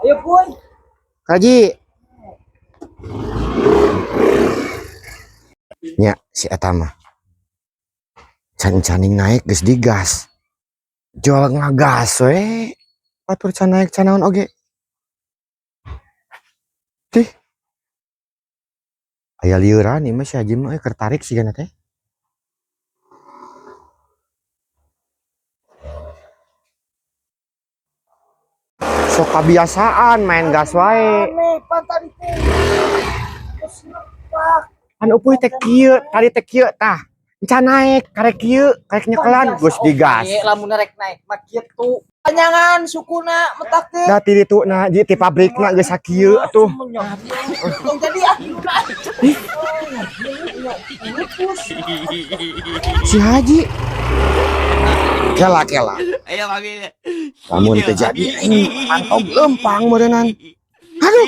Ayo, Puy. Kaji. Nya si eta mah. Can-caning naik geus digas. Jual ngagas we. Atur can naik can naon oge. Tih. Aya lieuran ieu mah si Haji mah euy keur tarik sigana teh. Sok kabiasaan main gas wae. Aneh, pan tadi teh. Terus nepak. Pan upuy teh kieu, tadi teh kieu tah. Encan naik, karek kieu, karek nyekelan geus digas. Oke, lamun rek naik mah kitu. Panjangan sukuna metak teh. Da ti ditu na ji ti pabrikna geus sakieu atuh. Tong jadi ah. Si Haji. Kela kela. Ayo kami. Lamun teu jadi aing mantog lempang meureunnan. Aduh.